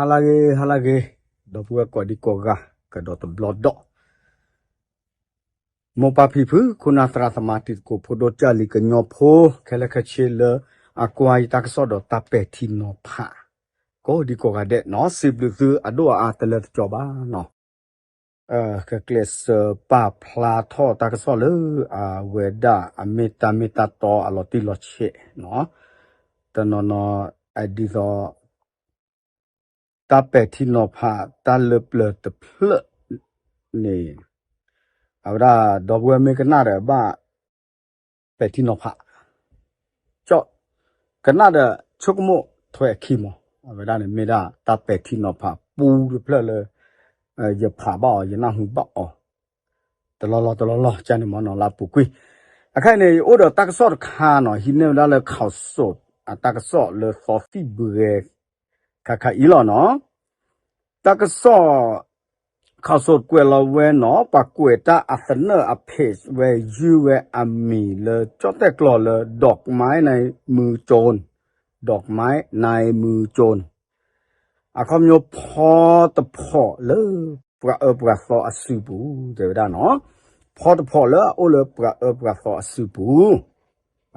ဟါလၢအဂ့ၤ ဟါလၢအဂ့ၤ, ဒီပုၢ်ဝဲၢ်ကိးဒံကိးဂၤ ကဒီးတဘျီဒီး မိၢ်ပၢ်ဖံဖု ခိၣ်နၢ်သရၣ်သမါ တံၤသကိးဖိဒိၣ် ကၢ်လံၤကညီဖိ ခဲလၢာ်ခဲဆ့လၢအကွၢ်ယတၢ်ကစီၣ်ဒီးတၢ်ပဲာ်ထံနီၤဖး ကိးဒံကိးဂၤဒဲးနီၤ, စံးဘျုးသုအဒိၣ်အအါတလၢတကီဘၣ်နီၤ. ကကျဲးစၢးပာ်ဖျါထီၣ်တၢ်ကစီၣ်လၢအဝဲဒၣ်အမ့ၢ်တၢ်မ့ၢ်တၢ်တီအလီၤတံၢ်လီၤဆဲးနီၤ, တနီၤနီၤ အဒ်သိး တၢ်ပဲာ်ထံနီၤဖးတၢ်လၢပျၢၤတဖျၢၣ်န့ၣ် အဝဲဒၣ်ဒီပုၢ်ဝဲၢ်မ့ၢ်ကနၣ်ဒီးဘၣ် ပဲာ်ထံနီၤဖး ကနၣ်ဒီးဆိကမိၣ်ထွဲအခံမး, အဝဲဒၣ်န့ၣ်မ့ၢ်ဒၣ်တၢ်ပဲာ်ထံနီၤဖးပူတဖျၢၣ်လၢ ယဖးဘၣ်အီၤ ယနၢ်ဟူဘၣ်အီၤ တလီၢ်လီၢ်တလီၢ်လီၢ် ကန့ၣ်မ့ၢ်နီၤ လၢအပူၤကွံာ်. အခါအံၤန့ၣ် ယအိၣ်ဒီးတၢ်ကစီၣ်တခါနီၤ, ဟံးန့ၢ်ဝဲဒၣ်လၢ Khaosod အတၢ်ကစီၣ်လၢသီသံၣ်ဘှဲ ခါခါအံၤလီၤနီၤ. တၢ်ကစီၣ် Khaosod ကွဲးလီၤဝဲနီၤ, ပှၤကွဲးတၢ်အသနၢၣ်အ page ဝဲ ယုၢ်ဝဲအမံၤလၢကၠီၣ်တဲၣ်ကျီၤလၢ ดอกไม้ในมือโจร, ดอกไม้ในมือโจร အခီပညီ ဖီတဖီၣ်လၢပှၤအၢပှၤသီအစုပူၤ တဲဝဲဒၣ်နီၤ, ဖီတဖီၣ်လၢအအိၣ်လၢပှၤအၢပှၤသီအစုပူၤ,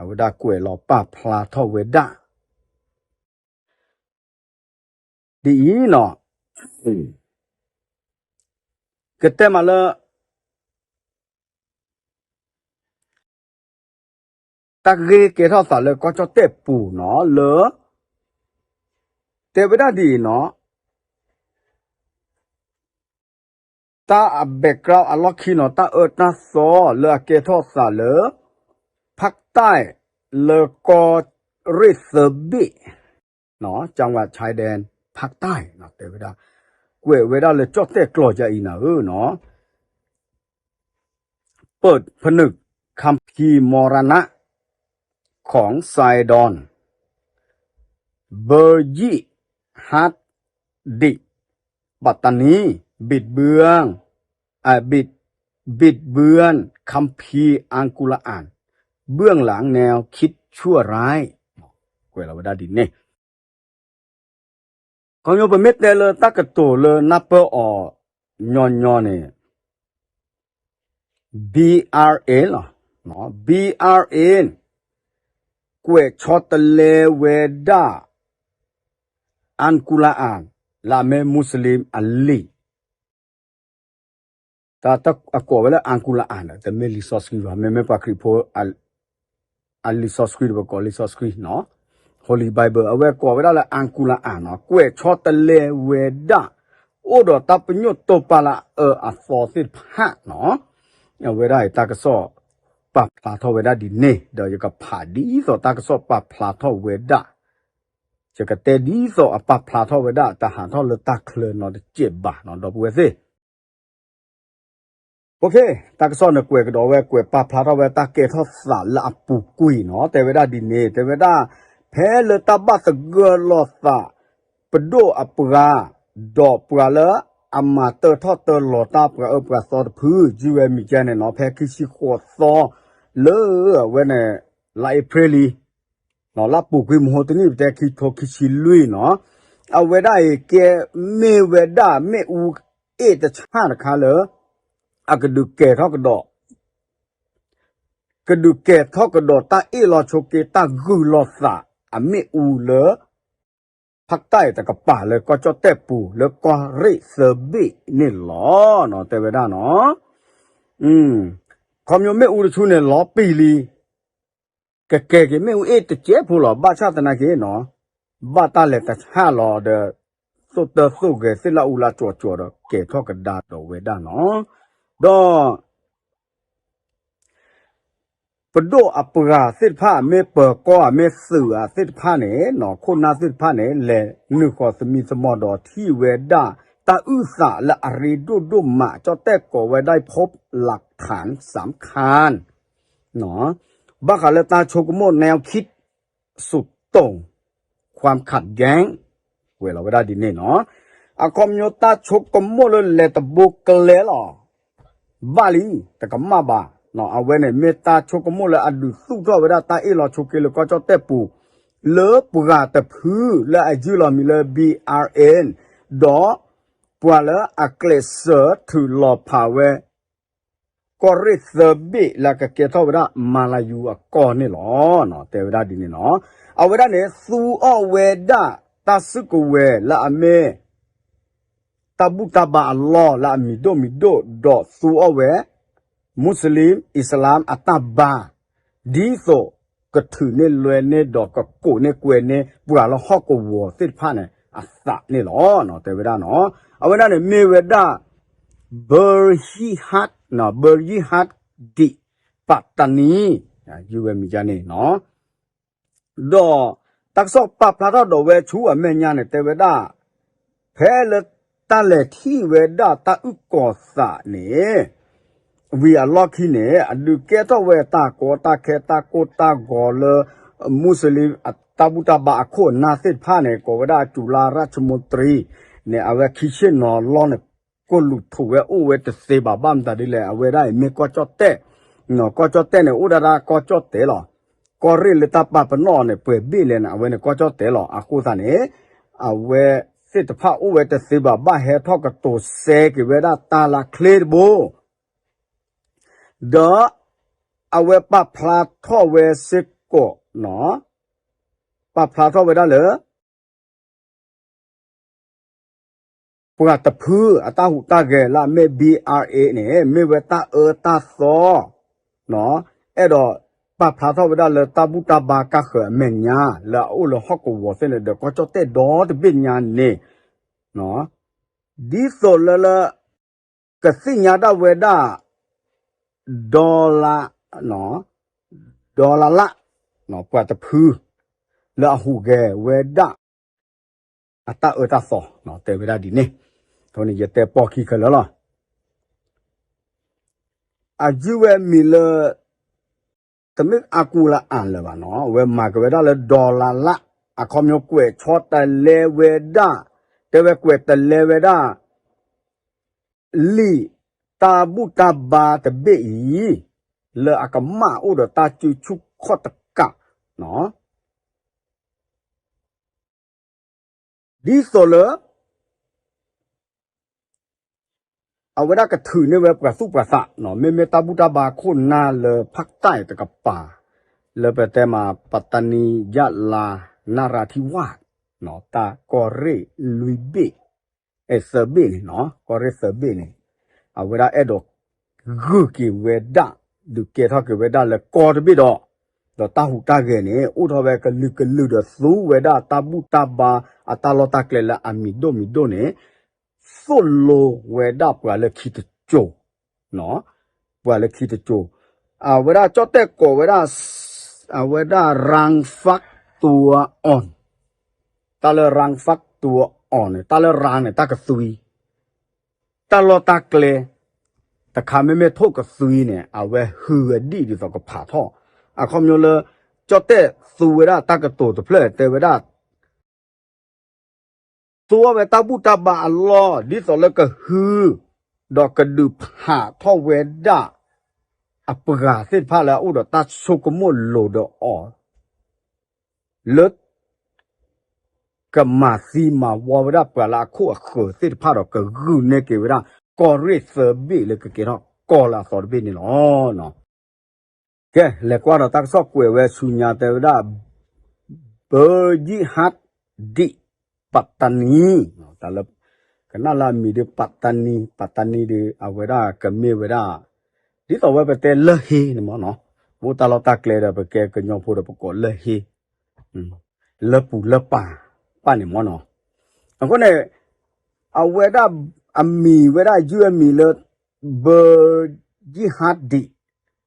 အဝဲဒၣ်ကွဲးလီၤပာ်ဖျါထီၣ်ဝဲဒၣ် ဒ်အံၤနီၤ, ကတဲမးလၢ တၢ်ဂ့ၢ်ကဲထီၣ်သးလၢကီၢ်ကၠီၣ်တဲၣ်ပူၤနီၤ လၢ တဲဝဲဒၣ်ဒ်အံၤနီၤ, တၢ်အ background အလီၢ်ခံနီၤ တၢ်အၢတၢ်သီလၢအကဲထီၣ်သးလၢ ဖၣ်တၢၣ် လၢကီၢ်ရ့ၣ်သၢဘ့ၣ် จังหวัดชายแดน ภาคใต้ တဲဝဲဒၣ်, ကွဲးဝဲဒၣ်လၢကၠီၣ်တဲၣ်ကျီၤယၤအံၤနၤဧၢနီၤ เปิดผนึกคัมภีร์มรณะ ของไซดอน เบอร์ยี่ ฮัดดิ ปัตตานี บิดเบือน อ่า บิด บิดเบือนคัมภีร์อัลกุรอาน เบื้องหลังแนวคิดชั่วร้าย ကွဲးလီၤဝဲဒၣ်ဒ်န့ၣ် ခီဖျိပမ့ၢ်တဲလၢတၢ်ကတိၤလၢနၢ်ပၢၢ်အီၤညီညီန့ၣ် BRA လီၤ. BRA ကွဲးဆီတလဲဝဲဒၣ် Al-Quran လၢအမ့ၢ် Muslim အလံာ် တၢ်အကိးဝဲလၢ Al-Quran ဒီး တမ့ၢ်လံာ်စီဆှံဘၣ်, မ့မ့ၢ်ပှၤခရံာ်ဖိ အလံာ်စီဆှံတပကိးလံာ်စီဆှံနီၤ, Holy Bible အဝဲကိးဝဲဒၣ်လၢ Al-Quran နီၤ, ကွဲးဆီတလဲဝဲဒၣ် အိၣ်ဒီးတၢ်ပညိၣ်တိာ်ပာ်လၢအအၢအသီသ့ၣ်တဖၣ်နီၤ, အဝဲဒၣ်အံၤတၢ်ကစီၣ်ပာ်ဖျါထီၣ်ဝဲဒၣ်ဒ်န့ၣ် ဒီးယကဖးဒ်သိးတၢ်ကစီၣ်ပာ်ဖျါထီၣ်ဝဲဒၣ်, ယကတဲဒ်သိးအပာ်ဖျါထီၣ်ဝဲဒၣ် တဟးထီၣ်လၢတၢ်ချၢနီတစဲးဘၣ်နီၤ ဒီပုၢ်ဝဲၢ်သ့ၣ် တၢ်ကစီၣ်န့ၣ်ကွဲးကဒီးဝဲ ကွဲးပာ်ဖျါထီၣ်ဝဲတၢ်ကဲထီၣ်သးလၢအပူၤကွံာ်နီၤ, တဲဝဲဒၣ်ဒ်န့ၣ် တဲဝဲဒၣ် ဖဲလၢတၢ်ဘၣ်သဂၢၢ်လိာ်သး ပဒိၣ်အပှၤ ဒီးပှၤလၢအမၤတၢထီၣ်တၢလီၤတၢ်ပှၤအၢပှၤသီတဖု ယုၢ်ဝဲမံၤကဲန့ၣ်နီၤ, ဖဲခံဆံဃိးသီ လၢအဝဲန့ၣ် လါအ့ဖြ့ၣ်လံ လၢအပူၤကွံာ်မဟိတနံၣ် ပတဲခံထိခံဆံလွံၢ်နီၤ, အဝဲဒၣ်အံၤကဲမ့ၢ်ဝဲဒၣ်မ့ၣ်အူအ့ၣ်တဆၣ်တခါလၢ အကဒုးကဲထီၣ်ကဒီး ကဒုးကဲထီၣ်ကဒီးတၢ်အ့ၣ်လိာ်ဆိးက့ တၢ်ဂုာ်လိာ်သးအမ့ၣ်အူလၢ ဖၣ်တၢၣ်တကပၤလၢကီၢ်ကၠီၣ်တဲၣ်ပူၤ လၢကီၢ်ရ့ၣ်သၢဘ့ၣ်န့ၣ်လီၤနီၤ, တဲဝဲဒၣ်နီၤ, ခီဖျိမ့ၣ်အူတဆူန့ၣ် လီၤပံာ်လံ ကကဲက့ၤမ့ၣ်အူအ့ၣ်တစဲးဖိလီၤ, ဘၣ်ဆၣ်သနာ်က့နီၤ, ဘၣ်တၢ်လဲၤတဆၣ်လီၤဒီး သိၣ်တၢသိၣ်ဂဲၤသ့ၣ်လၢအူလၢကၠီၤကၠီၤဒီး ကဲထီၣ်ကဒါဒီးဝဲဒၣ်နီၤ, ဒီး ပဒိၣ်အပှၤသ့ၣ်တဖၣ် မ့ၢ်ပၢၤကီၢ်ဧါ မ့ၢ်သုးဧါသ့ၣ်တဖၣ်န့ၣ်နီၤ, ခိၣ်နၢ်သ့ၣ်တဖၣ်န့ၣ် လဲၤနုာ်ဃီၤသမံသမိးဒီးထံၣ်ဝဲဒၣ် တၢ်အုၣ်သးလၢအရ့ဒိၣ်ဒိၣ်မး ကၠီၣ်တဲၣ်ကိးဝဲဒၣ် พบหลักฐานสำคัญ ဘၣ်ဃးလၢတၢ်ဆိကမိၣ် แนวคิดสุดโต่ง ความขัดแย้ง ကွဲးလီၤဝဲဒၣ်ဒ်န့ၣ်နီၤ, အခီပညီတၢ်ဆိကမိၣ်လၢလဲၤတဘိကျဲလီၤ ဘၣ်လံ တကမၣ်ဘၣ်, အဝဲန့ၣ်မ့ၢ်တၢ်ဆိကမိၣ်လၢအဒုးသူၣ်ထီၣ်ဝဲဒၣ်တၢ်အ့ၣ်လိာ်ဆိးက့လၢကီၢ်ကၠီၣ်တဲၣ်ပူၤ လၢပှၤတဖုလၢအယုၢ်လီၤမံၤလၢ ဘီအါအ့ၣ် ဒီးပှၤလၢအကျဲးစၢးထုးလီၤဖးဝဲ ကီၢ်ရ့ၣ်သၢဘ့ၣ်လၢကကဲထီၣ်ဝဲဒၣ်မၤလၤယူၤအကီၢ်န့ၣ်လီၤ. တဲဝဲဒၣ်ဒ်န့ၣ်လီၤ. အဝဲဒၣ်န့ၣ် သူအီၣ်ဝဲဒၣ်တၢ်စုကဝဲၤလၢအမ့ၢ် တၢ်ဘူၣ်တၢ်ဘါအလီၢ်လၢအမံၤဒိၣ်မံၤဒိၣ် ဒီးသူအီၣ်ဝဲ Muslim Islam အတၢ်ဘါ ဒ်သိးကထုးန့ၢ်လွဲန့ၢ်ဒီးကကိးန့ၢ်ကွဲန့ၢ် ပှၤလၢဟီၣ်ကဝီၤသ့ၣ်တဖၣ်န့ၣ် အသးန့ၣ်လီၤ. တဲဝဲဒၣ်နီၤ အဝဲဒၣ်န့ၣ်မ့ၢ်ဝဲဒၣ် Berjihad နီၤ Berjihad ဒံး ပၣ်တနံ ယုၢ်ဝဲမံၤဒ်န့ၣ်နီၤ ဒီးတၢ်ကစီၣ်ပာ်ဖျါထီၣ်ဒီးဝဲဆူအမဲာ်ညါန့ၣ် တဲဝဲဒၣ် ဖဲလၢတၢ်လဲၤထံၣ်ဝဲဒၣ်တၢ်အုၣ်ကီၤသးန့ၣ် ဝံၤအလီၢ်ခံန့ၣ် အဒုးကဲထီၣ်ဝဲတၢ်ကီတၢ်ခဲတၢ်ကိၢ်တၢ်ဂီၤလၢ မူစလ့ၣ်အတၢ်ဘူၣ်တၢ်ဘါအခိၣ်အနၢ်သ့ၣ်တဖၣ်န့ၣ် ကိးဝဲဒၣ်ကၠူၤလါရၣ်ၡမူတရံန့ၣ် အဝဲခံဆ့ၣ်နီၤလီၢ်န့ၣ် ကိၢ်လူးထူးဝဲအိၣ်ဝဲတသ့ဘၣ် ဘၣ်မတၤဒ်လဲၣ် အဝဲဒၣ်အံၤမ့ၢ်ကီၢ်ကၠီၣ်တဲၣ်, ကီၢ်ကၠီၣ်တဲၣ်န့ၣ် အိၣ်ဒၣ်ဒၣ်ကီၢ်ကၠီၣ်တဲၣ်လီၤ. ကီၢ်ရ့ၣ်လၢတၢ်ပာ်ပနီၣ်န့ၣ် ပှဲၤဘ့ၣ်လဲၣ်န့ၣ် အဝဲန့ၣ်ကီၢ်ကၠီၣ်တဲၣ်လီၤ. အဃိသတးန့ၣ် အဝဲသ့ၣ်တဖၣ်အိၣ်ဝဲတသ့ဘၣ် ဘၣ်ဟဲထီၣ်ကတိၤစဲက့ၤဝဲဒၣ်တၢ်လၢချ့တဘိ ဒီးအဝဲပာ်ဖျါထီၣ်ဝဲစ့ၢ်ကီးနီၤ, ပာ်ဖျါထီၣ်ဝဲဒၣ်လၢ ပှၤတဖုအတၢ်ဟူးတၢ်ဂဲၤလၢအမ့ၢ် B R A န့ၣ် မ့ၢ်ဝဲတၢ်အၢတၢ်သီ အဲၣ်ဒိးပာ်ဖျါထီၣ်ဝဲဒၣ်လၢတၢ်ဘူၣ်တၢ်ဘါကၢ်ဃၢၤအမဲာ်ညါ လၢအအိၣ်လၢဟီၣ်ကဝီၤသ့ၣ်န့ၣ်ဒီး ကီၢ်ကၠီၣ်တဲၣ်ဒီတဘ့ၣ်ညါန့ၣ် ဒ်သိးလၢလၢ ကသ့ၣ်ညါဒၣ်ဝဲဒၣ် ဒီလါ, ဒီလါလၢ်, ပှၤတဖု လၢအဟူးဂဲၤဝဲဒၣ် အတၢ်အၢတၢ်သီ တဲဝဲဒၣ်ဒ်န့ၣ်, အဃိန့ၣ် ယတဲပိာ်ခံခဲလၢာ်လီၤ. အယုၢ်ဝဲမံၤလၢ တမ့ၢ်အကူလၢအလၢာ်ဘၣ်နီၤ, အဝဲမၤက့ၤဝဲဒၣ်လၢ ဒီလါလၢ်, အခီပညီကွဲးဆီတလဲဝဲဒၣ်, တဲဝဲကွဲးတလဲဝဲဒၣ် လံာ်တၢ်ဘူၣ်တၢ်ဘါတဘ့ၣ်အံၤ လၢအကမၣ်အိၣ်ဒီးတၢ်စုဆူၣ်ခီၣ်တကးနီၤ ဒ်သိးလၢ အဝဲဒၣ်ကထုးန့ၢ်ဝဲပှၤသူၣ်ပှၤသး, မ့မ့ၢ်တၢ်ဘူၣ်တၢ်ဘါခိၣ်နၢ်လၢဖးတၢ်အံၤတကပၤ, လၢပတဲမး ပတနံ ယလါ နရၤထံဝၣ်, တၢ်ကီၢ်ရ့ၣ်လွံၢ်ဘ့ၣ်, အဲ သၢဘ့ၣ်န့ၣ်, ကီၢ်ရ့ၣ်သၢဘ့ၣ်န့ၣ်, အဝဲဒၣ်အဲၣ်ဒိး ဂုာ်က့ၤဝဲဒၣ်, ဒုးကဲထီၣ်က့ၤဝဲဒၣ်လၢကီၢ်တဘ့ၣ်ဒီး, ဒီးတၢ်ဟူးတၢ်ဂဲၤန့ၣ် အိၣ်ထီၣ်ဝဲကလုာ်ကလုာ်ဒီးသူဝဲဒၣ်တၢ်ဘူၣ်တၢ်ဘါ အတၢ်လီၢ်တၢ်ကျဲလၢအမံၤဒိၣ်မံၤဒိၣ်န့ၣ် သိၣ်လိဝဲဒၣ်ပှၤလၢခံတစိၤ, ပှၤလၢခံတစိၤ, အဝဲဒၣ်ကၠီၣ်တဲၣ်ကိးဝဲဒၣ်, အဝဲဒၣ် ရၣ်ဖးတူအီၣ် တၢ်လၢရၣ်ဖးတူအီၣ်န့ၣ် တၢ်လၢရၣ်န့ၣ် တၢ်ကသွံ, တၢ်လီၢ်တၢ်ကျဲ တခါမ့မ့ၢ်ထိၣ်ကသွံန့ၣ် အဝဲဟုအဒံၣ်ဒ်သိးကဖးထီၣ်, အခီပညီလၢ ကၠီၣ်တဲၣ်သူဝဲဒၣ်တၢ်ကတိၤတဖျၢၣ်တဲဝဲဒၣ် သူအီၣ်ဝဲတၢ်ဘူၣ်တၢ်ဘါအလီၢ် ဒ်သိးလၢကဟု ဒီးကဒုးဖးထီၣ်ဝဲဒၣ် အပှၤသ့ၣ်တဖၣ်လၢအအိၣ်ဒီးတၢ်ဆိကမိၣ်လိၤဒီးအီၤ လၢ ကမၤသံမၤဝီဝဲဒၣ်ပှၤလၢအခိၣ်အဃၢၤသ့ၣ်တဖၣ်ဒီး ကဂုာ်န့ၢ်က့ၤဝဲဒၣ် ကီၢ်ရ့ၣ်သၢဘ့ၣ်လၢကကဲထီၣ်ကီၢ်လၢအသီတဘ့ၣ်န့ၣ်လီၤ. ကဲ လဲၤကွၢ်ဒီးတၢ်ကစီၣ်ကွဲးဝဲဆူညါတဲဝဲဒၣ် ဘၢယံၣ်ဟးဒံး ပၣ်တနံ, တၢ်လၢ ကနၣ်လၢအမံၤဒ်ပၣ်တနံ, ပၣ်တနံဒ်အဝဲဒၣ်ကမ့ၢ်ဝဲဒၣ် ဒ်သိးဝဲပတဲလၢၢ်ဟ့န့ၣ်မ့ၢ်နီၤ, ပအိၣ်တၢ်လီၢ်တၢ်ကျဲဒီး ပကဲကညီဖိဒီးပကိးလၢၢ်ဟ့, လၢပူၤလၢပၤ ပၣ်န့ၣ်မ့ၢ်နီၤ. အဃိန့ၣ် အဝဲဒၣ်အမံၤဝဲဒၣ်ယုၢ်အမံၤလၢ ဘၢယံၣ်ဟးဒံး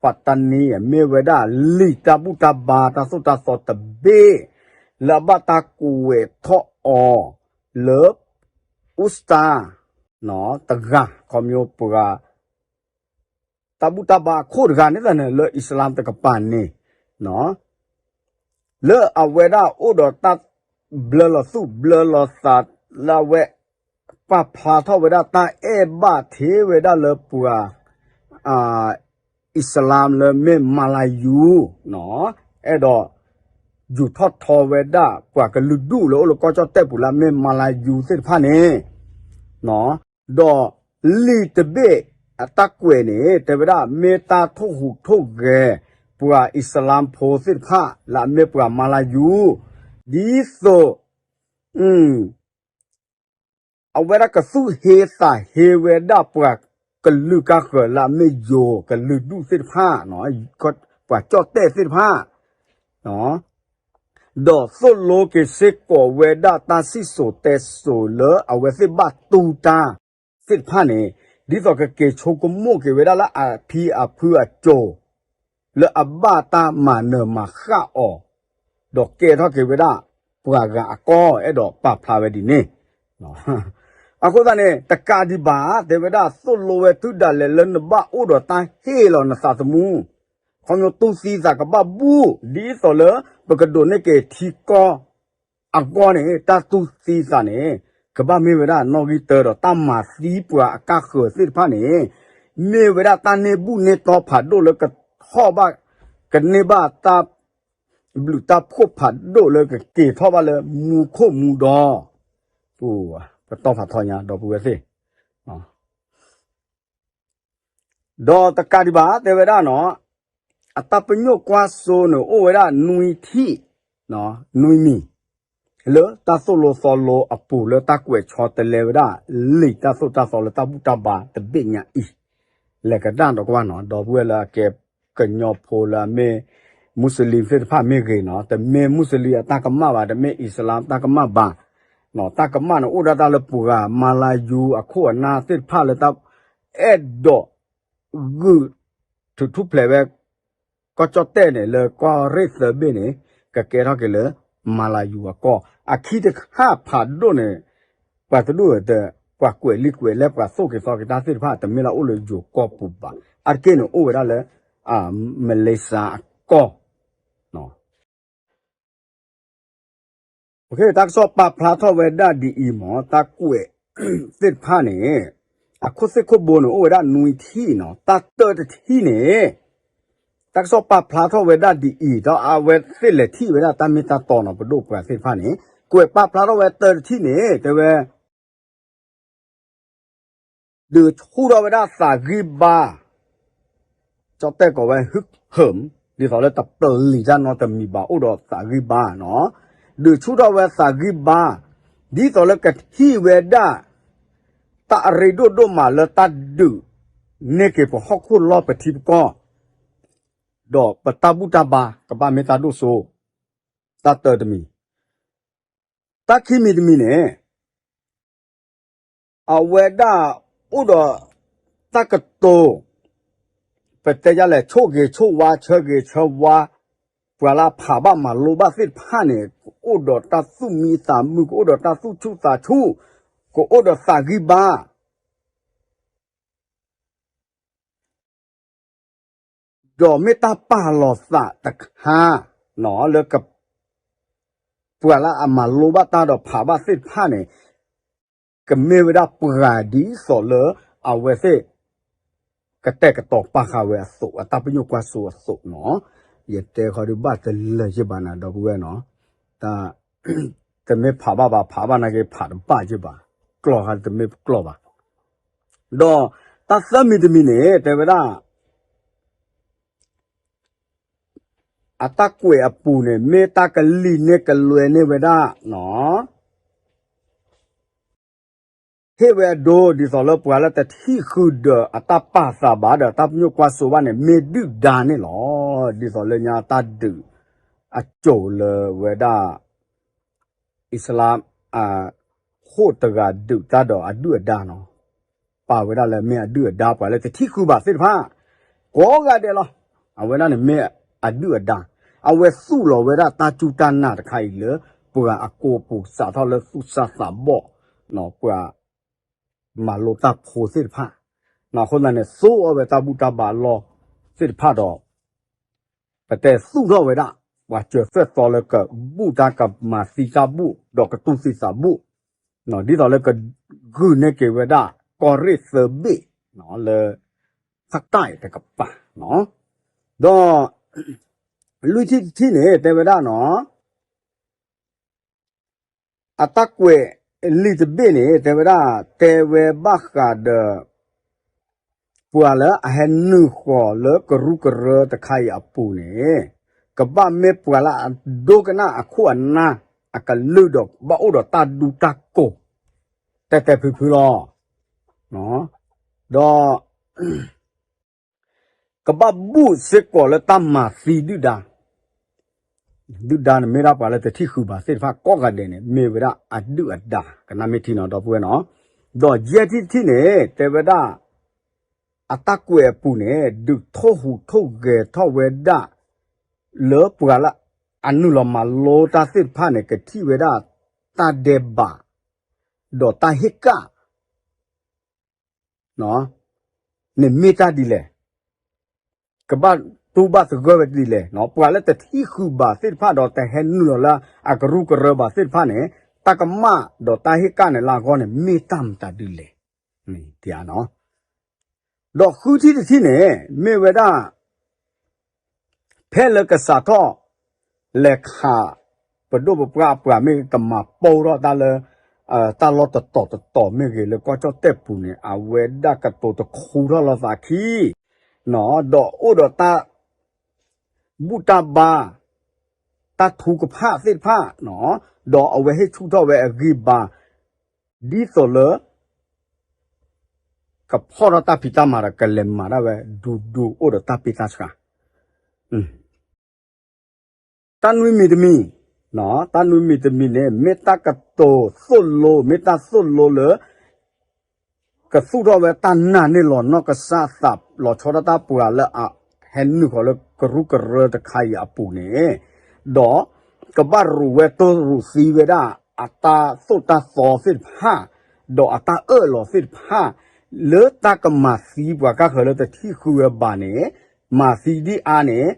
ပၣ်တနံ မ့ၢ်ဝဲဒၣ်လံာ်တၢ်ဘူၣ်တၢ်ဘါတၢ်သိၣ်တၢ်သီတဘ့ၣ် လၢအဘၣ်တၢ်ကွဲးထီၣ်အီၤ လၢ အူစတၢ် တဂၤ ခီဖျိပှၤ တၢ်ဘူၣ်တၢ်ဘါအခိၣ်တဂၤန့ၣ်သ့ၣ်န့ၣ် လၢအံၣ်စလၣ်တကပၤန့ၣ် လၢအဝဲဒၣ်အိၣ်ဒီးတၢ်ဘျၢလီၤသူၣ်ဘျၢလီၤသး လၢအဝဲ ပာ်ဖျါထီၣ်ဝဲဒၣ်တၢ်အဲၣ်ဘၣ်ထံးဝဲဒၣ်လၢပှၤ အံၣ်စလၣ်လၢမ့ၢ်မၤလၤယူၤ အဲၣ်ဒိး ယူၤထီၣ်ထီဝဲဒၣ်ပှၤကလုာ်ဒူၣ်လၢအိၣ်လၢကီၢ်ကၠီၣ်တဲၣ်ပူၤလၢအမ့ၢ်မၤလၤယူၤသ့ၣ်တဖၣ်န့ၣ်, ဒီးလံာ်တဘ့ၣ်အတၢ်ကွဲးန့ၣ် တဲဝဲဒၣ်မ့ၢ်တၢ်ထိၣ်ဟူးထိၣ်ဂဲၤ ပှၤအံၣ်စလါဖိသ့ၣ်တဖၣ်လၢအမ့ၢ်ပှၤမၤလၤယူၤ, ဒ်သိး အဝဲဒၣ်ကသူၣ်ဟ့သးဟ့ဝဲဒၣ်ပှၤကလုာ်ကါဃၢၤလၢအမ့ၢ်ယိၤကလုာ်ဒူၣ်သ့ၣ်တဖၣ်, ပှၤကၠီၣ်တဲၣ်သ့ၣ်တဖၣ်, ဒီးသိၣ်လိက့ၤစ့ၢ်ကီးဝဲဒၣ်တၢ်စံၣ်စိၤတဲစိၤလၢအဝဲသ့ၣ်ဘၣ်တူၢ်တၢ်သ့ၣ်တဖၣ်န့ၣ်, ဒ်သိးကက့ၤဆိကမိၣ်က့ၤဝဲဒၣ်လၢအဖံအဖုအစိၤ လၢအဘၣ်တၢ်မၤနၢၤမၤဃၣ်အီၤ, ဒီးကဲထီၣ်က့ၤဝဲဒၣ်ပှၤဂၤအကီၢ် အဲၣ်ဒိးပာ်ဖျါဝဲဒ်န့ၣ်. အဃိသတးန့ၣ် တကးဒံးဘၣ် တဲဝဲဒၣ်သိၣ်လိဝဲတုၤဒၣ်လဲာ်လၢနဘၣ်အိၣ်ဒီးတၢ်ဟ့ၣ်လီၤနသးသမူ, ခီဖျိတူၢ်သံသးကဘၣ်ဘူၣ် ဒ်သိးလၢပကဒိးန့ၢ်က့ၤထံကီၢ်အဂီၢ်န့ၣ် တၢ်တူၢ်သံသးန့ၣ် ကဘၣ်မ့ၢ်ဝဲဒၣ်နီၣ်ဂံၢ်တၢဒီးတၢ်မၤသံပှၤအကါဃၢၤသ့ၣ်တဖၣ်န့ၣ် မ့ၢ်ဝဲဒၣ်တၢ်န့ၢ်ဘူၣ်န့ၢ်တီဖးဒိၣ်လၢကထီၣ်ဘၣ် ကန့ၢ်ဘၣ်တၢ်ဘျုးတၢ်ဖှိၣ်ဖးဒိၣ်လၢကက့ၤထီၣ်ဘၣ်လၢမူခိၣ်မူဒီ ပတီၢ်ဖးထီညါ ဒီပုၢ်ဝဲၢ်သ့ၣ် ဒီးတကးဒံးဘၣ် တဲဝဲဒၣ်နီၤ, အတၢ်ပညိၣ်ကွၢ်စိန့ၣ် အိၣ်ဝဲဒၣ်နွံထံၣ်, နွံမံၤ, လၢတၢ်သိၣ်လိသီလိအပူၤလၢတၢ်ကွဲးဆီတလဲဝဲဒၣ် လံာ်တၢ်သိၣ်တၢ်သီလၢတၢ်ဘူၣ်တၢ်ဘါတဘ့ၣ်ညါအံၤ, လဲၤကဒါဒီးကွၢ်နီၤ ဒီပုၢ်ဝဲၢ်လၢအကဲကညီဖိလၢအမ့ၢ် မူစလံသ့ၣ်တဖၣ်မ့ၢ်ဂ့ၤနီၤ, တမ့ၢ်မူစလံအတၢ်ကမၣ်ဘၣ်, တမ့ၢ်အံၣ်စလါတၢ်ကမၣ်ဘၣ်, တၢ်ကမၣ်န့ၣ် အိၣ်ဒၣ်တၢ်လၢပှၤမၤလၤယူၤအခိၣ်အနၢ်သ့ၣ်တဖၣ်လၢတၢ်အဲၣ်ဒိး ဂုာ်ထုးထူၣ်ဖျဲးဝဲ ကီၢ်ကၠီၣ်တဲၣ်န့ၣ် လၢကီၢ်ရ့ၣ်သၢဘ့ၣ်န့ၣ် ကကဲထီၣ်က့ၤလၢ မၤလၤယူၤအကီၢ် အခံတခါဖးဒိၣ်န့ၣ် ပှၤတဒူၣ် ပှၤကွဲးလံာ်ကွဲးလဲၢ် ပှၤသိၣ်က့ၤသီက့ၤတၢ်သ့ၣ်တဖၣ် တမ့ၢ်လၢအိၣ်လၢယိၤကီၢ်ပူၤဘၣ်. အါတက့ၢ်န့ၣ် အိၣ်ဝဲဒၣ်လၢ မလ့ၡါအကီၢ် တၢ်ကစီၣ်ပာ်ဖျါထီၣ်ဝဲဒၣ်ဒ်အံၤမ့ၢ် တၢ်ကွဲးသ့ၣ်တဖၣ်န့ၣ် အခိၣ်သ့ၣ်ခိၣ်ဘိန့ၣ် အိၣ်ဝဲဒၣ်နွံထံၣ်နီၤ, တၢ်တၢတထံၣ်န့ၣ် တၢ်ကစီၣ်ပာ်ဖျါထီၣ်ဝဲဒၣ်ဒ်အံၤ ဒီးအဝဲသ့ၣ်လဲၤထံၣ်ဝဲဒၣ်တၢ်မ့ၢ်တၢ်တီနီၤ, ပဒိၣ်ပှၤသ့ၣ်တဖၣ်န့ၣ် ကွဲးပာ်ဖျါထီၣ်ဝဲတၢတထံၣ်န့ၣ် တဲဝဲ ဒုးဆူၣ်ထီၣ်ဝဲဒၣ်သးဂံၢ်ဘါ ကၠီၣ်တဲၣ်ကိးဝဲ ဟူးဟၢမ် ဒ်သိးလၢတပျံၤတၢ်နီတမံၤဘၣ် အိၣ်ဒီးသးဂံၢ်ဘါနီၤ, ဒုးဆူၣ်ထီၣ်ဝဲသးဂံၢ်ဘါ ဒ်သိးလၢကထံၣ်ဝဲဒၣ် တၢ်အရ့ဒိၣ်ဒိၣ်မးလၢတၢ်ဒုးန့ၢ်က့ၤပဟီၣ်ခိၣ်လီၢ်ပထံပကီၢ် ဒီးပတၢ်ဘူၣ်တၢ်ဘါကဘၣ်မ့ၢ်တၢ်ဒိၣ်စိ တၢ်တၢတမံၤ, တၢ်ခံမံၤတမံၤန့ၣ် အဝဲဒၣ်အိၣ်ဒီးတၢ်ကတိၤ ပတဲယလဲၣ် ဆိၣ်ဂ့ၤဆိၣ်ဝါ ဆၢဂ့ၤဆၢဝါ ပှၤလၢအဖးဘၣ်မၤလိဘၣ်သ့ၣ်တဖၣ်န့ၣ် ကအိၣ်ဒီးတၢ်သူၣ်မံသးမုာ် ကအိၣ်ဒီးတၢ်သူၣ်ဆူၣ်သးဆူၣ် ကအိၣ်ဒီးသးဂံၢ်ဘါ ဒီးမ့ၢ်တၢ်ပာ်လီၤသးတခါ လၢ ပှၤလၢအမၤလိဘၣ်တၢ်ဒီးဖးဘၣ်သ့ၣ်တဖၣ်န့ၣ် ကမ့ၢ်ဝဲဒၣ်ပှၤဒ်သိးလၢအဝဲသ့ၣ် ကတဲာ်ကတီၤပာ်ဃာ်ဝဲအသိး အတၢ်ပညိၣ်ကွၢ်စိအသိးနီၤ, ယတဲဃီဒုးဘၣ်တလၢာ်ယ့ၢ်ဘၣ်နၤ ဒီပုၢ်ဝဲၢ်နီၤ, တၢ် တမ့ၢ်ဖးဘၣ်ဘၣ် ဖးဘၣ်နာ်က့ဖးတဘၣ်ယ့ၢ်ဘၣ်, ကျီၢ်ဃီတမ့ၢ်ကျီၢ်ဘၣ်, ဒီးတၢ်သၢမံၤတမံၤန့ၣ် တဲဝဲဒၣ် အတၢ်ကွဲးအပူၤန့ၣ် မ့ၢ်တၢ်ကလံၤန့ၢ်ကလွဲန့ၢ်ဝဲဒၣ် ဟ့ၣ်ဝဲအဒိ ဒ်သိးလၢပှၤလၢတထံၣ်ဃုာ်ဒီးအတၢ်ပာ်သးဘၣ်ဒီး တၢ်ပညိၣ်ကွၢ်စိဘၣ်န့ၣ် မ့ၢ်ဒုၣ်ဒါန့ၣ်လီၤ. ဒ်သိးလၢညါတၢ်ဒုးအစိၤလၢဝဲဒၣ် အံၣ်စလါ အဃိၣ်တဂၤဒုးတၢ်ဒီးအဒုၣ်အဒါနီၤ, ပာ်ဝဲဒၣ်လၢမ့ၢ်အဒုၣ်အဒါ ပှၤလၢတထံၣ်ဃုာ်ဘၣ်သ့ၣ်တဖၣ် ကိးဂၤဒဲးလီၤ. အဝဲဒၣ်န့ၣ်မ့ၢ်အဒုၣ်အဒါ, အဝဲသူၣ်လီၤဝဲဒၣ်တၢ်စူၢ်တၢ်နာ်တခါအံၤလၢ ပှၤအကိာ်ပူၤစးထီၣ်လၢသူၣ်စၢ်သးဘီၣ် ပှၤမၤလိတၢ်ဖိသ့ၣ်တဖၣ်, အဃိသတးန့ၣ် သူၣ်အီၣ်ဝဲတၢ်ဘူၣ်တၢ်ဘါလီၢ်သ့ၣ်တဖၣ်ဒီး ပတဲသူၣ်ထီၣ်ဝဲဒၣ် ပှၤစၢၤသွဲၣ်သီလၢကဘူၣ်တၢ်ကမၤသံတၢ်ဘူၣ် ဒီးကတူၢ်သံသးဘူၣ်, ဒ်သိးလၢကဂုာ်န့ၢ်က့ၤဝဲဒၣ် ကီၢ်ရ့ၣ်သၢဘ့ၣ် လၢ ဖးတၢ်အံၤတကပၤ, ဒီး လွံၢ်ထံၣ်တထံၣ်န့ၣ် တဲဝဲဒၣ်နီၤ အတၢ်ကွဲးလံာ်တဘ့ၣ်န့ၣ် တဲဝဲဒၣ် တဲဝဲဘၣ်ဃးဒီး ပှၤလၢအဟဲနုာ်ဃီၤလၢကရူၢ်ကရၢတခါအံၤအပူၤန့ၣ် ကဘၣ်မ့ၢ်ပှၤလၢအဒိကနၣ်အခိၣ်အနၢ်အကလုၢ်ဒီးဘၣ်အိၣ်ဒီးတၢ်ဒူတၢ်ကိၢ် တဲတဲဖုဖုလီၤ. ဒီး ကဘၣ်ဘူၣ်စ့ၢ်ကီးလၢတၢ်မၤသံဒုၣ်ဒါ, ဒုၣ်ဒါန့ၣ်မ့ၢ်ဒၣ်ပှၤလၢတထံၣ်ဃုာ်ဘၣ်သ့ၣ်တဖၣ်ကိးဂၤဒဲးန့ၣ် မ့ၢ်ဝဲဒၣ်အဒုၣ်အဒါ ကနၣ်မ့ၢ်ထံနီၤ ဒီပုၢ်ဝဲၢ်နီၤ, ဒီးယဲၢ်ထံၣ်တထံၣ်န့ၣ် တဲဝဲဒၣ် အတၢ်ကွဲးအပူၤန့ၣ် ဒုးထိၣ်ဟူးထိၣ်ဂဲၤထီၣ်ဝဲဒၣ် လၢပှၤလၢအနုာ်လီၤမၤလိတၢ်သ့ၣ်တဖၣ်န့ၣ် ကထံၣ်ဝဲဒၣ်တၢ်ဒဲးဘး ဒီးတၢ်ဟ့ၣ်ကၣ် န့ၣ်မ့ၢ်တၢ်ဒ်လဲၣ်, ကဘၣ်တူၢ်ဘၣ်သဂၢၢ်ဝဲဒ်လဲၣ်, ပှၤလၢတထံၣ်ဃုာ်ဘၣ်သ့ၣ်တဖၣ် ဒီးတဟဲနုာ်လီၤလၢအကရူၢ်ကရၢဘၣ်သ့ၣ်တဖၣ်န့ၣ် တၢ်ကမၣ်ဒီးတၢ်ဟ့ၣ်ကၣ်န့ၣ်လၢအဂီၢ်န့ၣ် မ့ၢ်တၢ်မတၤဒ်လဲၣ်. ဒီးဃုထံၣ်တထံၣ်န့ၣ် မ့ၢ်ဝဲဒၣ် ဖဲလၢကစးထီၣ် လဲၤခး ပဒိၣ်ပပှၢ်အပှၤမ့ၢ်ကမၤပိၢ်ထီၣ်တၢ်လၢ တၢ်လီၢ်တတီၤတတီၤမ့ၢ်ဂ့ၤ လၢကီၢ်ကၠီၣ်တဲၣ်ပူၤန့ၣ် အဝဲဒၣ်ကတိၤတခူထီၣ်လိာ်သးခံ ဒီးအိၣ်ဒီးတၢ် ဘူၣ်တၢ်ဘါ တၢ်ထူကဖၣ်သ့ၣ်တဖၣ်, ဒီးအဝဲဟ့ၣ်ဆူၣ်ထီၣ်ဝဲအဂံၢ်ဘါ ဒ်သိးလၢ ကဖီၣ်ထီၣ်တၢ်ဖံးတၢ်မၤဒီး ကလဲၤမၤဒၣ်ဝဲ ဒူဒူအိၣ်ဒီးတၢ်ပ့တၢ်ဆှါ တၢ်နွံမံၤတမံၤ, တၢ်နွံမံၤတမံၤန့ၣ် မ့ၢ်တၢ်ကတိၤသိၣ်လိ မ့ၢ်တၢ်သိၣ်လိလၢ ကသူၣ်ထီၣ်ဝဲတၢ်နာ်န့ၢ်လီၤနီၢ်ကစၢ်သး လီၤဆီဒၣ်တၢ်ပှၤလၢအဟဲနုာ်ဃီၤလၢကရူၢ်ကရၢတခါအံၤအပူၤန့ၣ်, ဒီးကဘၣ်ရူးဝဲတိၢ်ရူးသံဝဲဒၣ် အတၢ်သိၣ်တၢ်သီသ့ၣ်တဖၣ်, ဒီးအတၢ်အၢၣ်လီၤသ့ၣ်တဖၣ်, လၢတၢ်ကမၤသံပှၤကါဃၢၤလၢတထံၣ်ဃုာ်ဝဲဘၣ်န့ၣ်, မၤသံဒ်အါန့ၣ်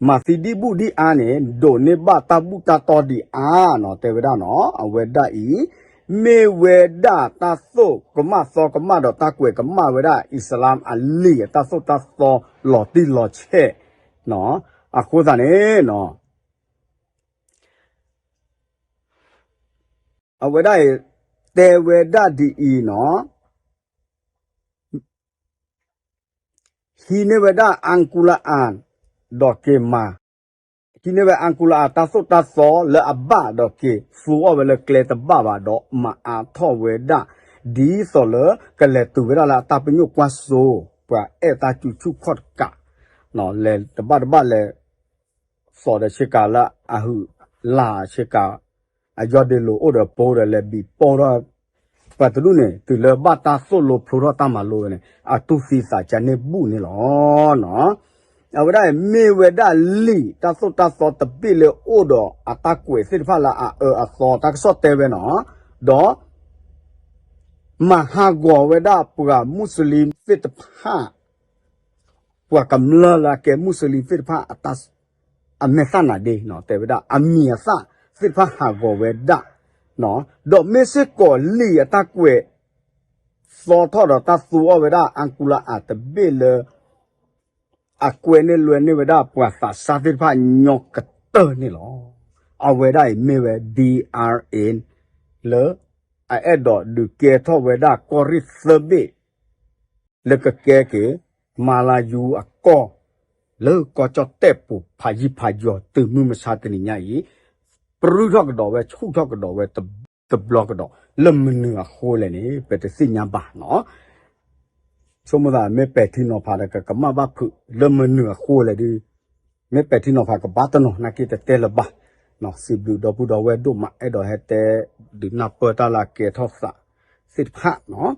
မၤသံဒ်ဘူၣ်ဒ်အါန့ၣ် ဒိးန့ၢ်ဘၣ်တၢ်ဘူၣ်တၢ်တီဒ်အါနီၤ တဲဝဲဒၣ်နီၤ အဝဲဒၣ်အံၤ မ့ၢ်ဝဲဒၣ်တၢ်သိၣ်ကမၣ်သီကမၣ်ဒီးတၢ်ကွဲးကမၣ်ဝဲဒၣ် အံၣ်စလၣ်အလံာ်အတၢ်သိၣ်တၢ်သီလီၤတံၢ်လီၤဆဲးနီၤ အဃိသတးန့ၣ်နီၤ အဝဲဒၣ်အံၤ တဲဝဲဒၣ်ဒ်အံၤနီၤ ဟံးန့ၢ်ဝဲဒၣ်အင်ကူလအၣ် ဒီးက့ၤမၤ, ဟံးန့ၢ်ဝဲအင်ကူလအၣ်တၢ်သိၣ်တၢ်သီလၢအဘၣ်ဒီးက့ၤသူအီၤဝဲလၢကျဲတဘၣ်ဘၣ်ဒီးမၤအါထီၣ်ဝဲဒၣ် ဒ်သိးလၢကလဲၤတုၤဝဲဒၣ်လၢအတၢ်ပညိၣ်ကွၢ်စိ ပှၤအဲၣ်တၢ်စုဆူၣ်ခီၣ်တကး လဲၤတဘၣ်တဘၣ်လဲၤ သီၣ်ဒီးဆ့ကၤလၢအဟုးလၢ်ဆ့ကၤ အယီၢ်ဒ့လိာ်အိၣ်ဒီးပိဒီးလဲၤဘံးပိၢ်ထီၣ် ပှၤတဒူၣ်န့ၣ် တုၤလၢဘၣ်တၢ်သိၣ်လိဖျိထီၣ်တၢ်မၤလိဝဲန့ၣ် အတူၢ်သံသးကန့ၢ်ဘူၣ်န့ၣ်လီၤ. အဝဲဒၣ်အံၤမ့ၢ်ဝဲဒၣ်လံာ်တၢ်သိၣ်တၢ်သီတဘ့ၣ်လၢအိၣ်ဒီးအတၢ်ကွဲးသ့ၣ်တဖၣ်လၢအအၢအသီတၢ်ကစီၣ်တဲဝဲနီၤ, ဒီး မၤဟးဂီၤဝဲဒၣ်ပှၤမူးစလံသ့ၣ်တဖၣ် ပှၤကမျၢၢ်လၢအကဲမူးစလံသ့ၣ်တဖၣ် အမဲာ်သၣ်နါဒ့နီၤ တဲဝဲဒၣ် အမံၤအသၣ်သ့ၣ်တဖၣ်ဟးဂီၤဝဲဒၣ် ဒီးမ့ၢ်စ့ၢ်ကီးလံာ်အတၢ်ကွဲး သီထီၣ်ဒီးတၢ်သူအီၤဝဲဒၣ် အင်ကူလအၣ်တဘ့ၣ်လၢ အကွဲးန့ၢ်လွဲန့ၢ်ဝဲဒၣ်ပှၤသးစၢ်သ့ၣ်တဖၣ်ညီကတၢၢ်န့ၣ်လီၤ. အဝဲဒၣ်အံၤမ့ၢ်ဝဲ ဒ်အါအ့ၣ် လၢ အအဲၣ်ဒိးဒုးကဲထီၣ်ဝဲဒၣ်ကီၢ်ရ့ၣ်သၢဘ့ၣ် လၢကကဲက့ၤ မၤလၤယူၤအကီၢ် လၢကီၢ်ကၠီၣ်တဲၣ်ပူၤဖးယံၤဖးယီၤတုၤမုၢ်မဆါတနံၤညါအံၤ ပြူၢ်ထီၣ်ကဒီးဝဲဆူၣ်ထီၣ်ကဒီးဝဲတဘျီကဒီး လၢမနုၤအဃိလဲၣ်န့ၣ် ပတသ့ၣ်ညါဘၣ်နီၤ ဆိကမိၣ်သးမ့ၢ်ပဲာ်ထံနီၤဖးဒီးကကမၣ်ဘၣ်ဖုးလၢမနုၤအဃိလဲၣ်ဒုး မ့ၢ်ပဲာ်ထံနီၤဖးကဘၣ်တနီၤ နာ်က့တတဲလၢၤဘၣ်, စံးဘျုးဒီပုၢ်ဒီဝဲၢ်ဒိၣ်မး အဲၣ်ဒိးဟဲတဲဒုးနၢ်ပၢၢ်တၢ်လၢအကဲထီၣ်သးသ့ၣ်တဖၣ်နီၤ,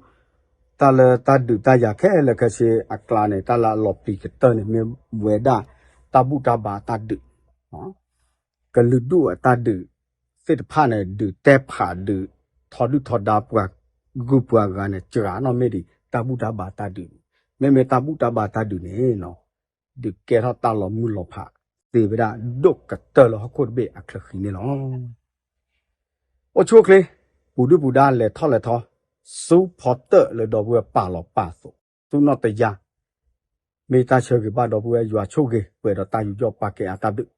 တၢ်လၢတၢ်ဒုးတၢ်ယၤခဲလၢာ်ခဲဆ့အကျါန့ၣ် တၢ်လၢအလီၤပျံၤကတၢၢ်န့ၣ် မ့ၢ်ဝဲဒၣ်တၢ်ဘူၣ်တၢ်ဘါတၢ်ဒုး ကလုာ်ဒူၣ်အတၢ်ဒုးသ့ၣ်တဖၣ်န့ၣ် ဒုးတဲဖးဒုးထီဒုၣ်ထီဒါပှၤဂုၤပှၤဂၤန့ၣ် စှၤနီၣ်မ့ၢ်ဒံးတၢ်ဘူၣ်တၢ်ဘါတၢ်ဒုးန့ၣ်, မ့မ့ၢ်တၢ်ဘူၣ်တၢ်ဘါတၢ်ဒုးန့ၣ် ဒုးကဲထီၣ်တၢ်လီၤမုၢ်လီၤဖးသ့ဝဲဒၣ်ဒိၣ်ကတၢၢ်လၢဟီၣ်ခိၣ်တဘ့ၣ်အချၢဃံန့ၣ်လီၤ. အိၣ်ဆူၣ်အိၣ်ချ့, ပူၤဒုၣ်ပူၤဒါလဲၤထီၣ်လဲၤထီ, ဆူဖီတၢၣ်လၢဒီပုၢ်ဝဲၢ်ပာ်လီၤပာ်အသိး, ဆူနီၣ်တယါ, မ့ၢ်တၢ်ဆၢဂ့ၤဘၣ်ဒီပုၢ်ဝဲၢ်ယွၤဆိၣ်ဂ့ၤ ပှဲၤဒီးတၢ်ယူးယီၣ်ပာ်ကဲအါတၢ်ဘျုး,